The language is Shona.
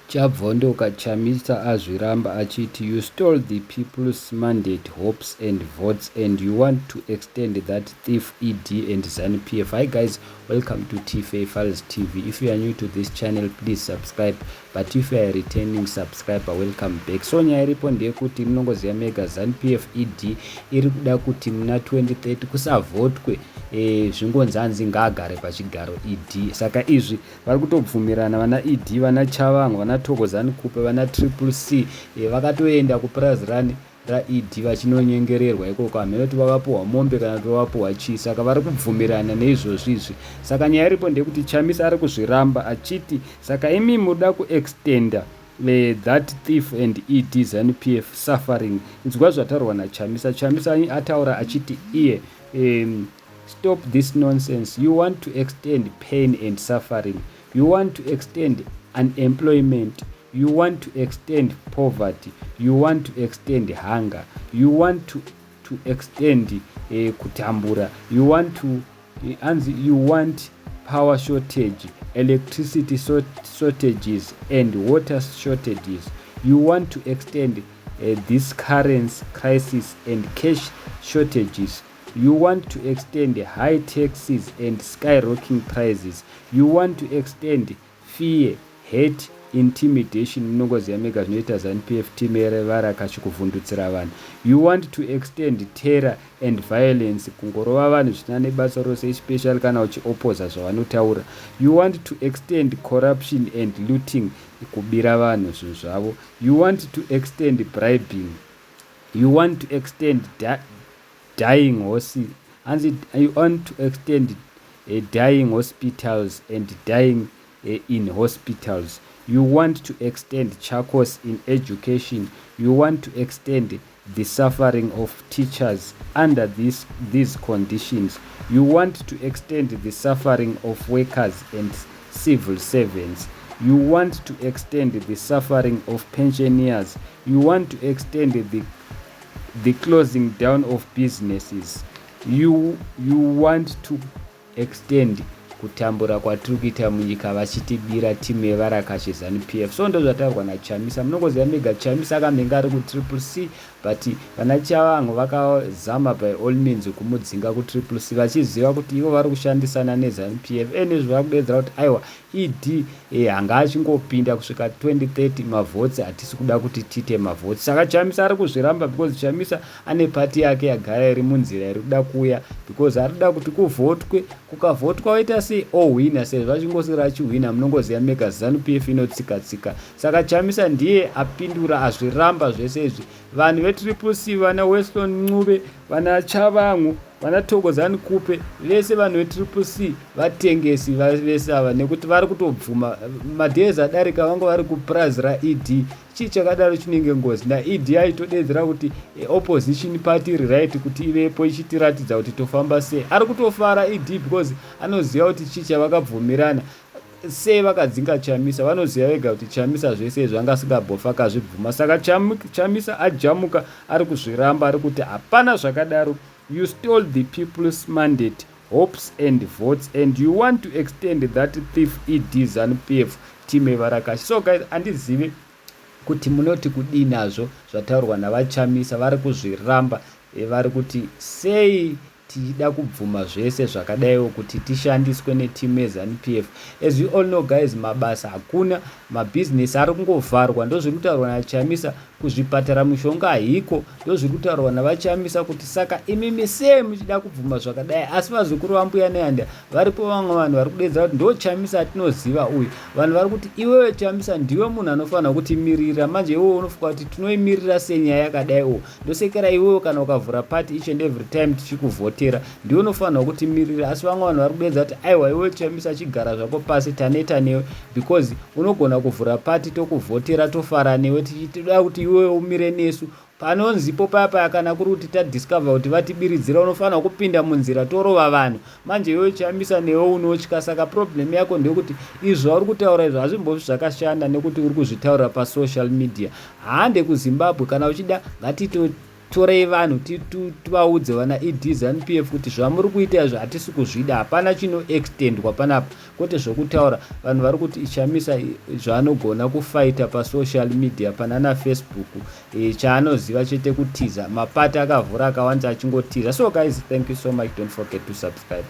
Chabvondoka Chamisa azviramba achiti you stole the people's mandate, hopes and votes and you want to extend that thief ED and Zanu PF. Hi guys, welcome to TFA Files TV. If you are new to this channel, please subscribe. But if you are a returning subscriber, welcome back. So nyaya iripo ndeyekuti munongoziva mega Zanu PF ED iri kuda kuti muna 2030 kusavhotwe zvingonzi hanzi ngaagare pachigaro ED. Saka izvi vari kutobvumirana vana ED, vana Tshabangu, vana Thokozani Khupe, vana Triple C, vakatoenda kupurazi rani raED vachinonyengererwa ikoko. Hamene kuti vavapuhwa mombe kana kuti vavapuhwa chii. Saka vari kubvumirana neizvozvi izvi. Saka nyaya iripo ndeyekuti Chamisa ari kuzviramba achiti saka imi muda kuextenda that thief and ED Zanu PF suffering. Inzwa zvataurwa naChamisa. Chamisa ataura achiti iye, "Stop this nonsense. You want to extend pain and suffering. You want to extend unemployment. You want to extend poverty. You want to extend hunger. You want to extend kutambura. You want to anzi you want power shortage, electricity shortages and water shortages. You want to extend this currency crisis and cash shortages. You want to extend high taxes and skyrocketing prices. You want to extend fear, hate, intimidation." Munongoziva mega zvinoita Zanu PF team revarakashi kuvhundutsira vanhu. "You want to extend terror and violence," kungorova vanhu zvisina nebasa rose, especially kana uchioposa zvavanotaura. "You want to extend corruption and looting," kubira vanhu zvinhu zvavo. "You want to extend bribing. You want to extend dying horses," hanzi, "you want to extend dying hospitals and dying in hospitals. You want to extend chaos in education. You want to extend the suffering of teachers under these conditions. You want to extend the suffering of workers and civil servants. You want to extend the suffering of pensioners. You want to extend the closing down of businesses. You want to extend kutambura kwatiri kuita munyika vachitibira timu yevarakashi Zanu PF." So ndo zvataurwa naChamisa. Munongoziva mega Chamisa akamhenga ari kuTriple C, but vana Tshabangu vakazama by all means kumudzinga kuTriple C vachiziva kuti ivo vari kushandisana neZanu PF. Enezvo vakudedzera kuti aiwa, ED hanga achingopinda kusvika 2030, mavhotsi hatisi kuda kuti tiite mavhotsi. Saka Chamisa ari kuzviramba because Chamisa ane pati yake yagara iri munzira iri kuda kuuya, because ari kuda kuti kuvhotwe. Kukavhotwa waita sei? Ohwina, sezvo achingoswera achihwina. Munongoziva mega Zanu PF inotsika tsika. Saka Chamisa ndiye apindura, azviramba zvese izvi. Vanhu veTriple C, vana Weston Ncube, vana Tshabangu, vana Thokozani Khupe, vese vanhu veTriple C vatengesi vese ava, nekuti vari kutobvuma. Madays adarika vanga vari kupurazi raED. Chii chakadaro chinenge ngozi naED? Aitodedzera kuti opposition party iri right kuti ivepo ichitiratidza kuti tofamba sei. Ari kutofara ED because anoziva kuti chii chavakabvumirana, sei vakadzinga Chamisa. Vanoziva vega kuti Chamisa zvese izvo anga asingabhofa akazvibvuma. Saka Chamisa ajamuka, ari kuzviramba, ari kuti hapana zvakadaro. "You stole the people's mandate, hopes and votes and you want to extend that thief ED Zanu PF team evarakashi." So guys, handizivi kuti munoti kudii nazvo zvataurwa navaChamisa. Vari kuzviramba, vari kuti sei tichida kubvuma zvese zvakadaiwo kuti tishandiswe netimu yeZanu PF? As you all know guys, mabasa hakuna, mabhizinesi ari kungovharwa, ndozviri kutaurwa naChamisa. Kuzvipatara mishonga haiko, ndozviri kutaurwa navaChamisa kuti saka imimi sei muchida kubvuma zvakadai? Asi vazukuru vaMbuya Nehanda varipo, vamwe vanhu vari kudedzera kuti ndo Chamisa atinoziva uyu. Vanhu vari kuti iwewe Chamisa ndiwe munhu anofanira kutimirira. Manje iwewe unofunga kuti tinoimirira senyaya yakadai? O ndosekera iwewe kana ukavhura party each and every time tichikuvhotera, ndiwe unofanirwa kutimirira. Asi vamwe vanhu vari kudedza kuti aiwa, iwewe Chamisa chigara zvako pasi, taneta newe, because unogona kuvhura party tokuvhotera, tofara newe, tichitoda kuti iwewe umire nesu panonzipo paya. Kana kuri kuti tadiscover kuti vatibiridzira, unofanira kupinda munzira torova vanhu. Manje iwewe Chamisa newe unotya. Saka problem yako ndeyekuti izvo zvauri kutaura izvo hazvimbofi zvakashanda, nekuti uri kuzvitaura pasocial media. Hande kuZimbabwe kana uchida ngatito. Torei vanhu tivaudze vana ED, ZANU PF kuti zvamuri kuita izvo hatisi kuzvida. Hapana chinoextendwa panapa, kwete zvokutaura. Vanhu vari kuti Chamisa zvaanogona kufaita pasocial media panana Facebook, chaanoziva chete kutiza. Mapati akavhura akawanda achingotiza. So guys, thank you so much. Don't forget to subscribe.